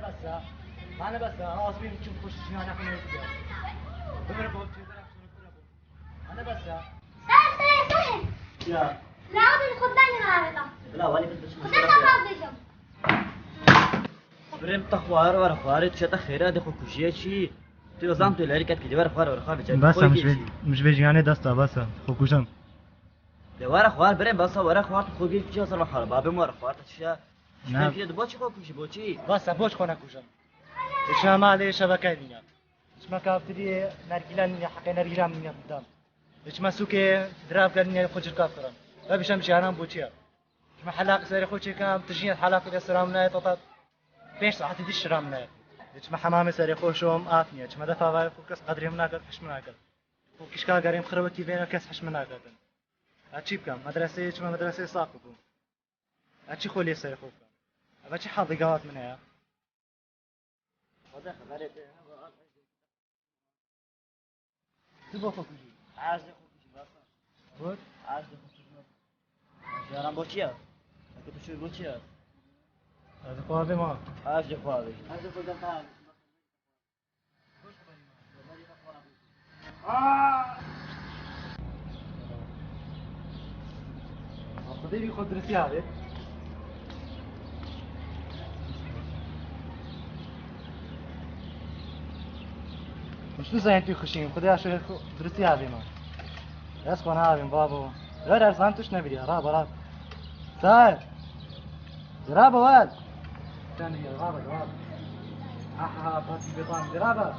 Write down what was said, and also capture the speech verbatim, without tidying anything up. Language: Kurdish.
Basa. Bana basa. Azmi biçim hoş jiyana xwe neydi ya. Bimre bol çêdara xwe bimre bol. Bana basa. Sahib, sahib, sahib. Ya. Lawdin xwe ben nehare da. Bila wali bit biçim. Xwe da bavdejim. Birêm te xwar war xwarê tu şete xêra de xwe kujiye çi? Tu zam tu lerî ket ki de war xwar war xwar biçe. Basa, min ji vê jiyanê dest da, basa. Xwe kujim. De war xwar birêm, basa war xwar tu xwe gî kujiye ser xwar. Babê min war xwar te çi ya? Ne. Şikayet kiriye, tu bo çi xwe kujî, bo çi? Basa, bo çi xwe nekujim? Çima malê şebeke nîne? Çima kaftiriyê nergîlan nîne, heqê nergîlan nîne bidan? Çima sûkê dirav gelin ya xwe cirkav kirin? Ve bişem jiyanan bo çi ya? Çima helaqî serê xwe çêkem, tijî helaqî de siram nayê, tata pênc saetî dî şiram nayê. Çima hemamê serê xwe şom, af nîne. Çima defa vayê xwe kes qedrê min nakir, piş min nakir. Xwe kişka gerêm xirwekî vêne kes hiş min nakirdin. Ez çi bikim? Medreseyê çima medreseyê sax bikim? Ez çi xwe lê serê xwe bikim? Eva çi hal digawat min heye? Xwedê xeberê te hebe. Tu bo xwe kujî. Ez de xwe kujî, basa. Got? Ez de xwe kujî. Jaran bo çi ya? Eke tu şûr bo çi ya? Ez xwe avê ma. Ez de xwe avê. Ez de xwe avê. Xwedê wî xwe diristî avê. Muştu zayın tu xuşîn, Xwedê aşırı diristî avê ma. Ez xwe navêm, babo. Ver erzan tuş nebiriya, raba, raba. Sağ ol. Diraba wer. Sen ya, raba, raba. Aha, pati betan, diraba.